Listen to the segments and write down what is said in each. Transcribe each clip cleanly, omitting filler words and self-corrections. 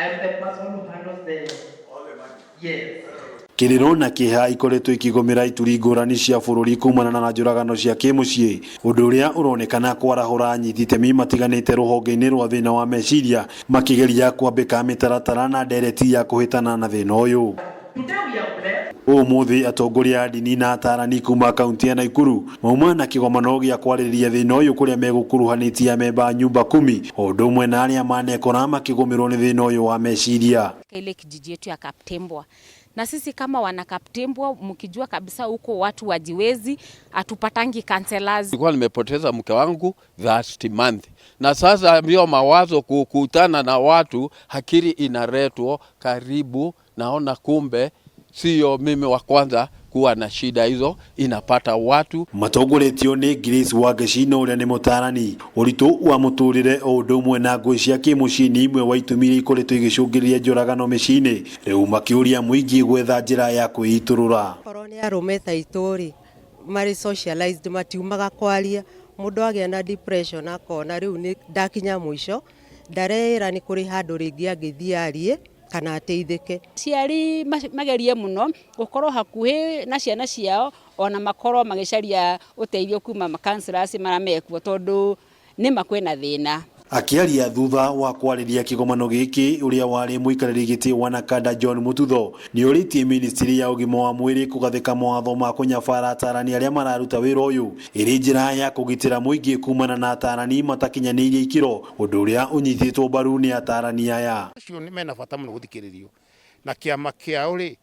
I'm the person who handles the Yes. Kĩrĩro na kĩeha ikoretwo ikĩgũmĩra ituri ngũrani cia bũrũri kumana na njũragano cia kĩmũciĩ, ũndũ ũrĩa ũronekana kwarahũra anyiti itemi matiganĩte rũhonge-inĩ rwa thĩna wa meciria makĩgeria kwambĩka mĩtaratara na ndereti ya kũhĩtana na thĩna ũyũ. Today we are blessed. Ũmũthĩ atongoria a ndini na atarani kuma kaunti ya Nakuru mauma na kĩgomano gĩa kwarĩrĩria thĩna ũyũ kũrĩa megũkuruhanĩtie amemba a nyumba kumi o ũndũ ũmwe na arĩa manekora makĩgũmĩrwo nĩ thĩna ũyũ wa meciria. Ile kijiji yetu ya Kaptembwa na sisi kama wana Kaptembwa, mkijua kabisa huko watu wajiwezi, hatupatangi counselors. Nilikuwa nimepoteza mke wangu last month, na sasa ndio mawazo kukutana na watu, akili inaletwa karibu, naona kumbe sio mimi wa kwanza kuwa na shida hizo, inapata watu. Matongoretio nĩ Grace Wangeci na ũrĩa nĩ mũtarani ũritũ wa mũtũrĩre o ũndũ ũmwe na ngũĩ cia kĩmũciĩ nĩ imwe wa itũmi iria ikoretwo igĩcũngĩrĩria njũragano mĩciĩ-inĩ, rĩu makĩũria mũingĩ gwetha njĩra ya kwĩitũrũra. Korwo nĩ arũme ta itũ rĩ, marĩ socialized, matiumaga kwaria. Mũndũ agĩa na depression akona rĩu nĩ ndakinya mũico, ndareĩra nĩ kũrĩ handũ rĩngĩ angĩthiĩ arie kana ateithĩke. Aciari magerie mũno gũkorwo hakuhĩ na ciana ciao, ona makorwo magĩcaria ũteithio kuma ma counselors marĩa mekuo, tondũ nĩma kwĩna thĩna. Akĩaria thutha wa kwarĩria kĩgomano gĩkĩ, ũrĩa warĩ mũikarĩri gĩtĩ wa Nakada John Mututho nĩ orĩtie ministry ya ũgima wa mwĩrĩ kũgathĩka mawatho ma kũnyabara atarani arĩa mararuta wĩra ũyũ ĩrĩ njĩra ya kũgitĩra mũingĩ kumana na atarani matakinyanĩirie ikĩro, ũndũ ũrĩa ũnyitĩtwo mbaru nĩ atarani aya. Acio nĩ mena bata mũno gũthikĩrĩrio, na kĩama kĩao rĩ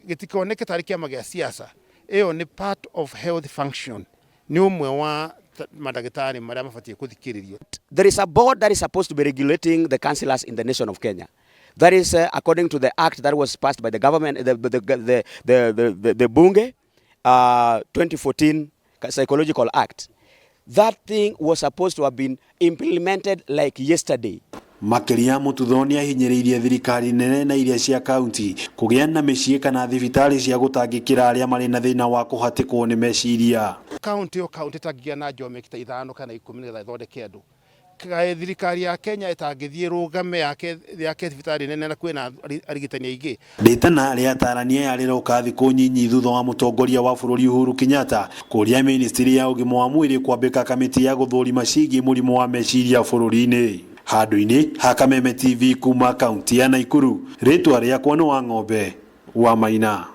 gĩtikoneke tarĩ kĩama gĩa siasa. Ĩyo nĩ part of health function, nĩ ũmwe wa mandagĩtarĩ marĩa mabatiĩ gũthikĩrĩrio. There is a board that is supposed to be regulating the councillors in the nation of Kenya. That is according to the act that was passed by the government, the Bunge, 2014 Psychological Act. That thing was supposed to have been implemented like yesterday. Makĩria, Mũtutho nĩ ahinyĩrĩirie thirikari nene na iria cia kaunti kũgĩa na mĩciĩ kana thibitarĩ cia gũtangĩkĩra arĩa marĩ na thĩna wa kũhatĩkwo nĩ meciria. Kaunti o kaunti ĩtangĩgĩa na njomeki ta 5 kana 10 nĩgetha ĩthondeke andũ, kaĩ thirikari ya Kenya ĩtangĩthiĩ rũgame yake thibitarĩ nene na kwĩna arigitani aingĩ? Rĩtana rĩa atarani aya rĩroka thikũ nyinyi thutha wa mũtongoria wa bũrũri Uhuru Kenyatta kũria ministry ya ũgima wa mwĩrĩ kwambĩka kamĩtĩ ya gũthũrima ciĩgiĩ mũrimũ wa meciria bũrũri-inĩ. Handũ-inĩ ha Kameme TV kuma kaunti ya Nakuru, rĩtwa rĩakwa nĩ wa Ng'ombe wa Maina.